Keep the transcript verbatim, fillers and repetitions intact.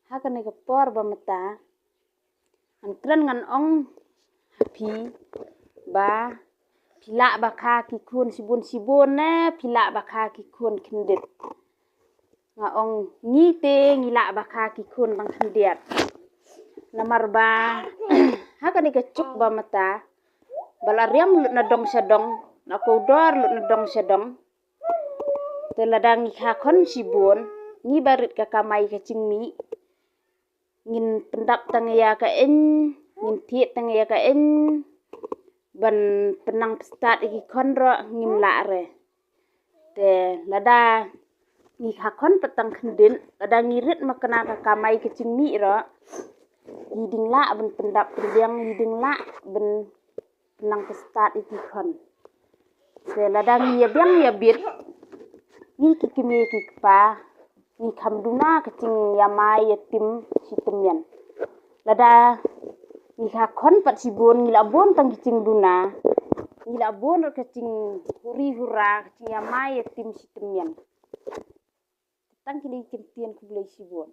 Ha kane ka por ba mynta ngan kren ngan ong ha phi ba phi lah ba kha ki khun shibun shibun ne phi lah ba kha ki khun khyndiat. Nga ong ngi te ngi lah ba kha ki khun tang khyndiat. Namar ba ha kane ka juk ba mynta ba la riam lut na dong sha dong, na kawdor lut na dong sha dong. Te lada ngi kha khun shibun, ngi barit ka kamai ka jingmih, ngin pyndap tang ïa ka ïing, ngin thied tang ïa ka ïing, ban pynnang pynstad ïa ki khun ruh ngim lah re. Te lada ngi kha khun pat tang khyndiat, lada ngi rit ma kane ka kamai ka jingmih ruh, ngi dang lah ban pyndap pynbiang, ngi dang lah ban pynnang pynstad ïa ki khun. Te lada ngi ïa biang ïa bit, ngi ki kmie ki kpa, ngi kham duna ka jingïamai ïatim shi tymmen. Lada ngi kha khun pat shibun, ngi lah bun tang ki jingduna, ngi lah bun ka jinghuri hura, ka jingïamai ïatim shi tymmen. Tang kine ki ktien, khublei shibun.